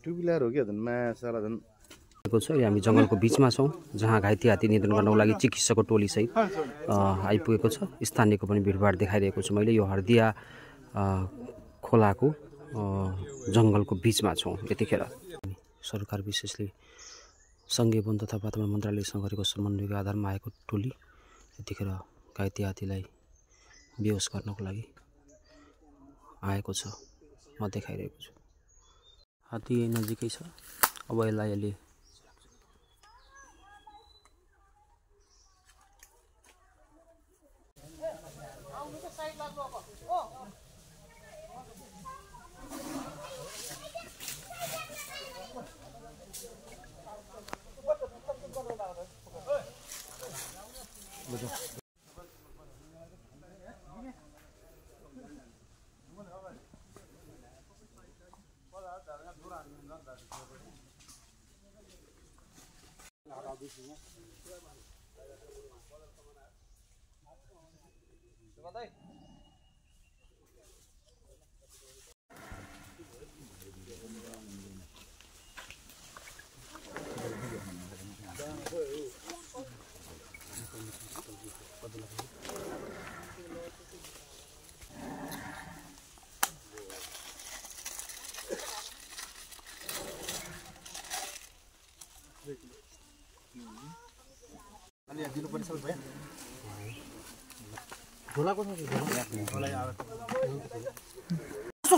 Two wheeler हो क्या सारा धन हामी जङ्गलको बिचमा छौँ जहाँ घाइते हात्ती नियन्त्रण गर्नको लागि चिकित्सकको टोलीसहित आइपुगेको छ। स्थानीयको पनि भिडभाड देखाइरहेको छु मैले। यो हर्दिया खोलाको जङ्गलको बिचमा छौँ यतिखेर। सरकार विशेषले सङ्घीय वन तथा वातावरण मन्त्रालयसँग गरेको समन्वयको आधारमा आएको टोली यतिखेर घाइते हात्तीलाई बेहोस गर्नको लागि आएको छ। म देखाइरहेको छु। हात्ती नजिकै छ। अब यसलाई अहिले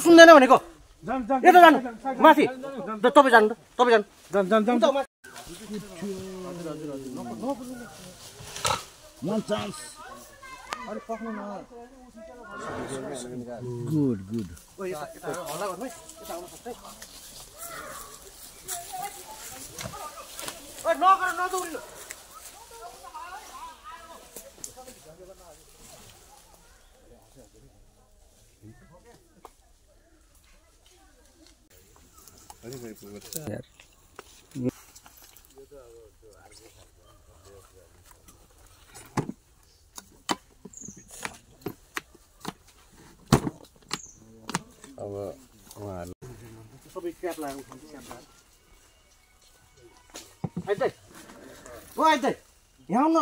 सुन्दैन भनेको यता जानु माथि तपाईँ जानु गुड गुड यार अब उहाँहरु सबै क्याप लगाएको छ। आइदै ओ आइदै यहाँ आउन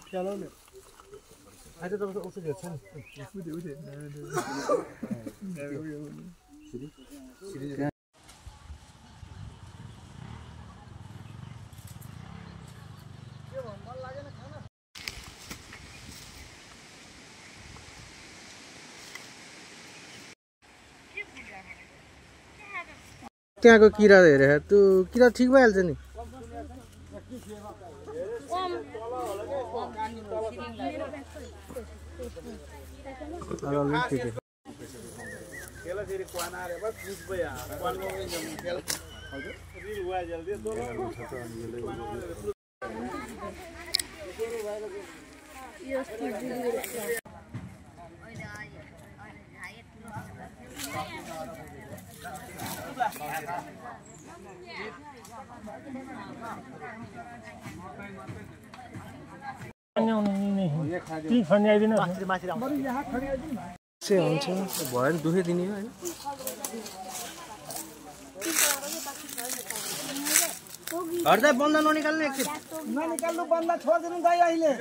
चलो न आइदै तपाईको औषधि छ नि त्यहाँको किरा हेरे त्यो किरा ठिक भइहाल्छ नि। से हुन्छ भयो नि दुखै दिने हो हैन। हर्दै बन्द ननिकाल्नु एकछिन ननिकाल्नु बन्द छोड्दिनु गाई अहिले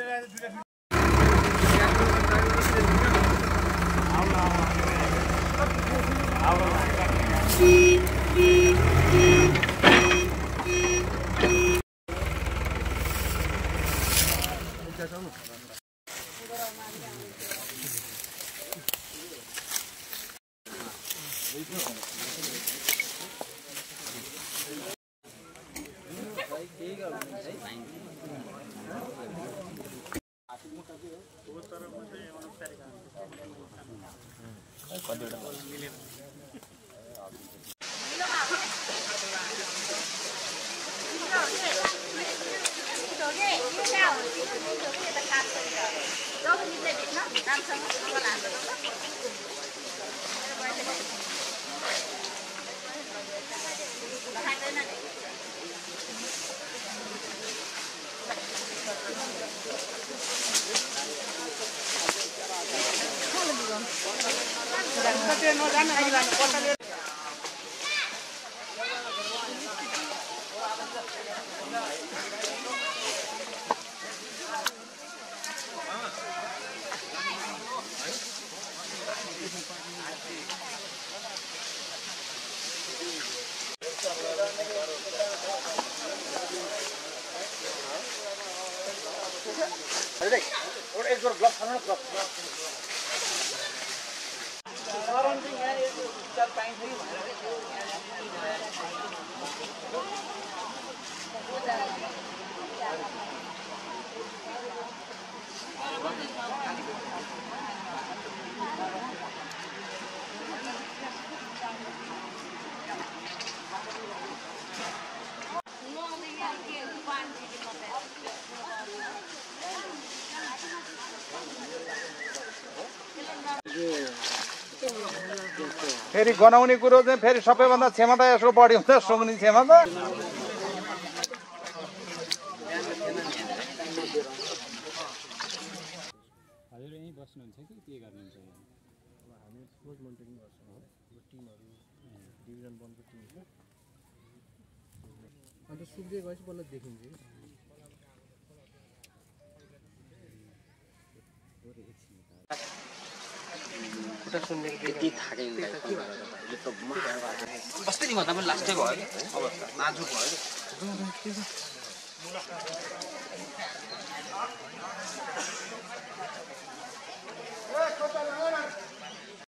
फेरि गनाउने कुरो चाहिँ फेरि सबैभन्दा क्षमता यसको बढी हुन्छ सुँग्ने क्षमता हजुर यहीँ बस्नुहुन्छ कि के गर्नुहुन्छ हामी क्लोज मोनिटरिङ गर्छौँ हो यो टिमहरू डिभिजन 1 को टिम छ अन्त सुक्दै गएपछि बल्ल देखिन्छ कि बस्दै नि भन्दा पनि लास्टै भयो अवस्था नाजुक भयो